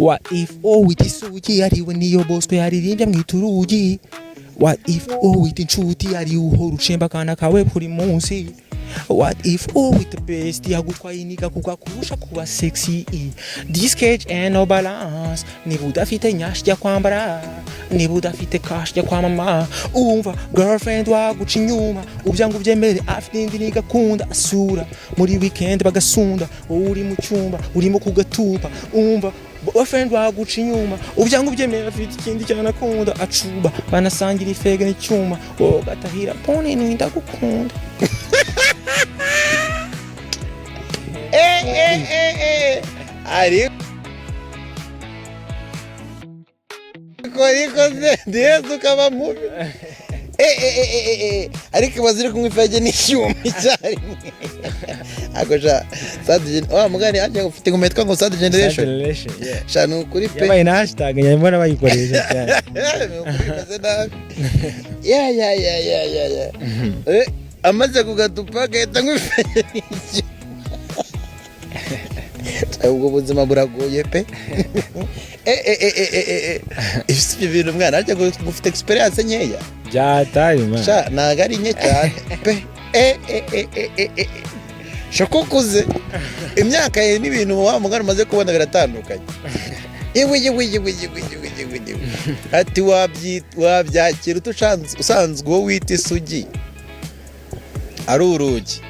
What if uwita isugi ariwe Niyo Bosco yaririmbye mwita urugi? What if uwita inshuti ari uhora ucemba akana kawe buri munsi? What if uwita best yagutwaye iniga kuko akurusha kuba sexy? This cage and no balance. Niba udafite nyash jya kwambara, niba udafite cash jya kwa mama. Umva, girlfriend waguca inyuma, ubyanga ubyemere, afite indi nigakunda asura muri weekend bagasunda, wowe uri mu cyumba urimo kugatupa. Umva, boyfriend waguca inyuma, ubyanga ubyemere, afite ikindi cyane akunda acuba, banasangira ifega n'icyuma, wowe ugatahira pone ndagukunda. Ariko se ndiheza ukaba mubi. Ariko ibaze uri kunywa ifege n'icyuma icyarimwe. Ako sha sad wa mugani arya ufite ingoma yitwa ngo Sad Generation. Generation, yeah. Sha ni ukuri pe. Yabaye na hashtag nyamara bayikoresha cyane. Ni ukuri imeze nabi. Ya ya ya ya ya ya. Amaze kugatupa agahita anywa ifege n'icyuma. Ubwo buzima buragoye pe. Ibyo bintu mwana arya ngo ufite experience nkeya. Byataye man. Sha ntago ari nke cyane pe. Sha ko ukuze, imyaka ye n'ibintu wa mugani umaze kubona biratandukanye. Yewe yewe yewe yewe yewe yewe yewe, ati wabyakira ute usanzwe uwo wita isugi ari urugi?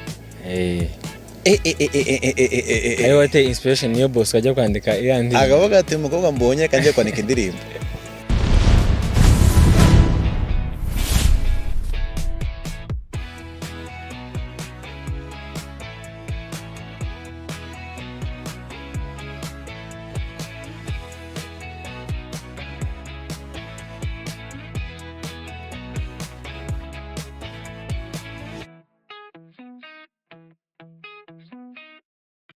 Ariwe wateye inspiration Niyo Bosco ajya kwandika iriya ndirimbo. Akavuga ati: "Umukobwa mbonye, reka njye kwandika indirimbo."